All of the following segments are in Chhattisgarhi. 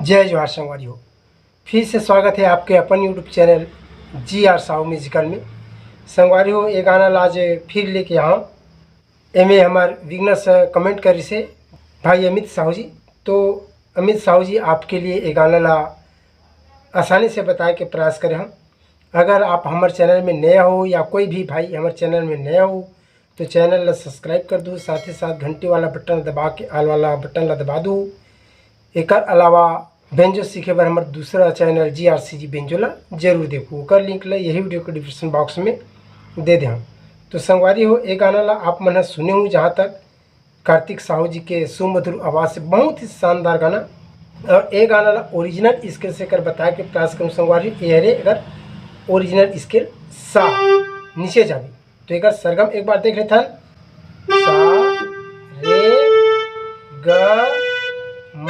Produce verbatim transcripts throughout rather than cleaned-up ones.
जय जोहार संगवारी हो, फिर से स्वागत है आपके अपन YouTube चैनल जी आर साहू म्यूजिकल में। संगवारी हो, ये गाना ला आज फिर लेके आए हंव। एमे हमर विघ्नेश कमेंट करिस हे, भाई अमित साहू जी। तो अमित साहू जी, आपके लिए ये गाना ला आसानी से बताए के प्रयास करे हंव। अगर आप हमर चैनल में नया हो या कोई भी भाई हमर चैनल में नया हो, तो चैनल ला सब्सक्राइब कर दू, साथ ही साथ घंटी वाला बटन दबा के ऑल वाला बटन ला दबा दू। एकर अलावा बेंजो सीखे बर हमर दूसरा चैनल जी आर सी जी बेंजो ला जरूर देखू, ओकर लिंक ला यही वीडियो के डिस्क्रिप्शन बॉक्स में दे दे हंव। तो संगवारी हो, ये गाना ला आप मन ह सुने हो, जहाँ तक कार्तिक साहू जी के सुमधुर आवाज़ से बहुत ही शानदार गाना। और ये गाना ला ओरिजिनल स्केल से कर बताए के प्रयास करूँ संगवारी, ये हरे अगर ओरिजिनल स्केल सा, नीचे जाबे। तो एकर सरगम एक बार देख लेथन, सा, रे, ग, म,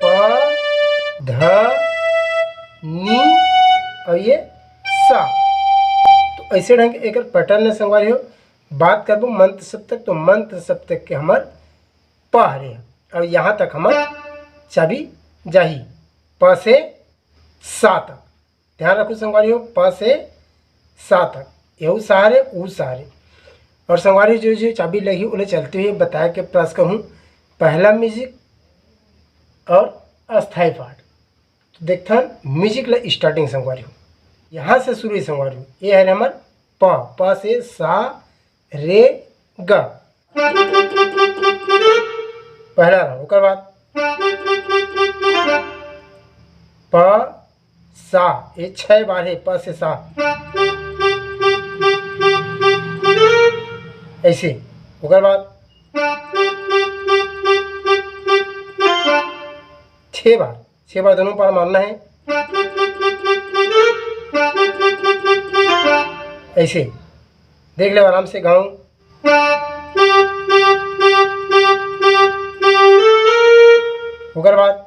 प, ध, नी और ये सा। तो ऐसे ढंग के एकर पैटर्न है संगवारी हो। बात करबो मंत्र सप्तक, तो मंत्र सप्तक के हमर प हरे, और यहाँ तक हमर चाबी जाही, प से सा तक। ध्यान रखू संगवारी हो, प से सा तक, यहू सा हरे, ऊ सा हरे। और संगवारी, जो जो चाबी लगी, उन्हें चलते हुए बताए के प्रयास करूँ। पहला म्यूजिक और अस्थाई पाठ। तो देखथन म्यूजिक ला स्टार्टिंग संगवारी हो, यहाँ से शुरू है संगवारी हो। ये हरे हमर प, प से सा, रे, ग। पहला राग, ओकर बाद प, सा, ये छह बार है, प से सा, ऐसे। ओकर बाद छह बार, छह बार दोनों पार मारना है, ऐसे। देख ले आराम से गाऊं। ओकर बाद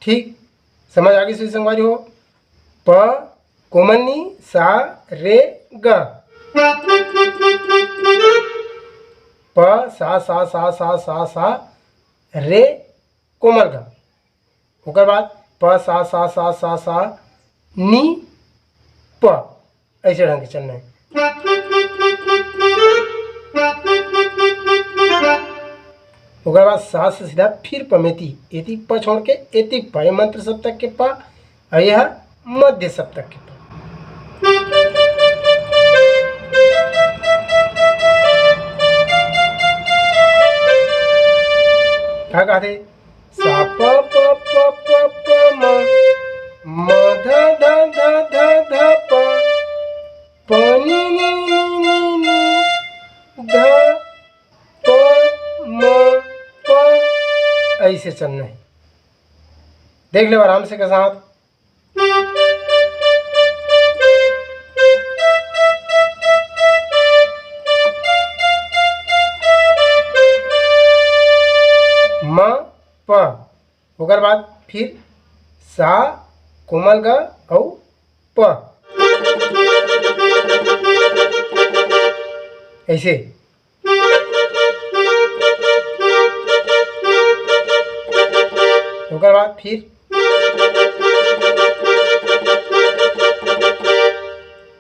ठीक समझ आ गई सुई संगवारी हो। प कोमल नी, सा, रे, ग। प सा सा सा सा सा सा, रे कोमल ग। ओकर बाद प सा सा सा सा सा, नी, प। ऐसे ढंग के चलना है। ओकर बाद सा से सीधा फिर प में ती, एती प छोड़ के एती प, ये मंत्र सप्तक के प, और यह मध्य सप्तक के प। का कहते? सा प प प प प म, म ध ध ध ध ध प, प नी नी नी नी नी, ध प म प। ऐसे चलना है। देख ले आराम से के साथ। म प, ओकर बाद फिर सा कोमल ग अउ प। ऐसे। ओकर बाद फिर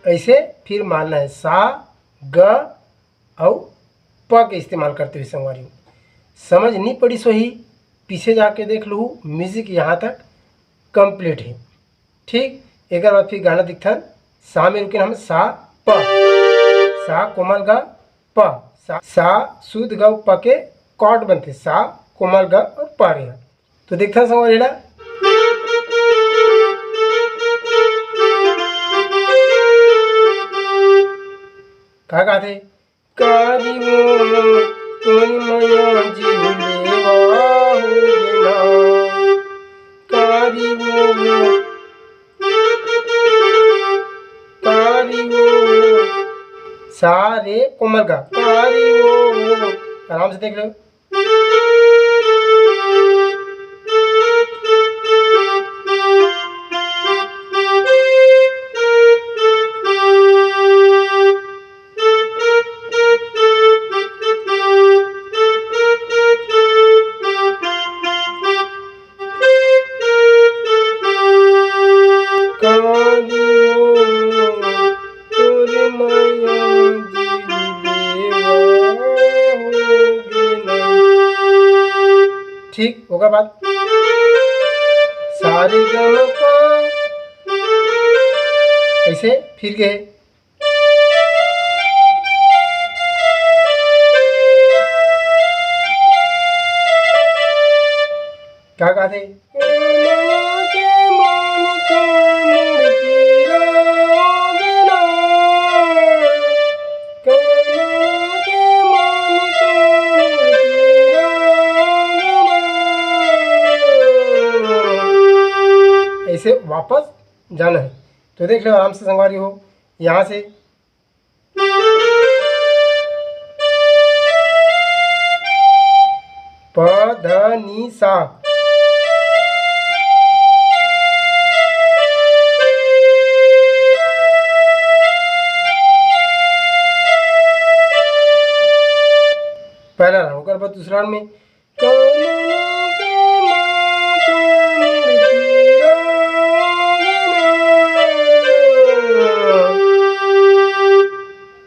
ऐसे फिर मारना है, सा, ग अउ प के इस्तेमाल करते हुए संगवारी। समझ नहीं पड़ी सोही, पीछे जाके देख लू, म्यूजिक यहाँ तक कंप्लीट है। ठीक, एक बार फिर गाना दिखथन, सा में रुके हम, सा, प, सा कोमल ग, प, सा, सा शुद्ध ग, प के कॉर्ड बनते, सा कोमल ग और प रे। तो देखथन संगवारी ला, का गाथे? कारी मोर तोर मया जीव लेवा हो गेना। कारी मोर, कारी मोर। सा रे कोमल ग, कारी मोर। आराम से देख लो। ओकर बाद सा रे गा मा पा, ऐसे फिर के का गाथे? ऐसे वापस जाना है। तो देख लो आराम से संगवारी हो, यहाँ से प ध नि सा। पहला राग, ओकर बाद दूसरा राग में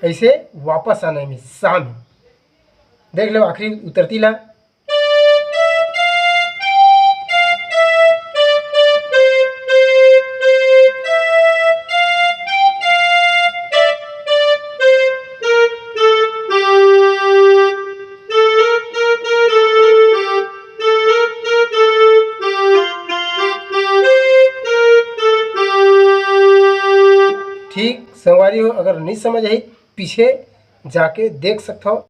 ऐसे वापस आना है सा में। देख लो आखिरी उतरती ला। ठीक संगवारी हो, अगर नहीं समझ आई, पीछे जाके देख सकथव।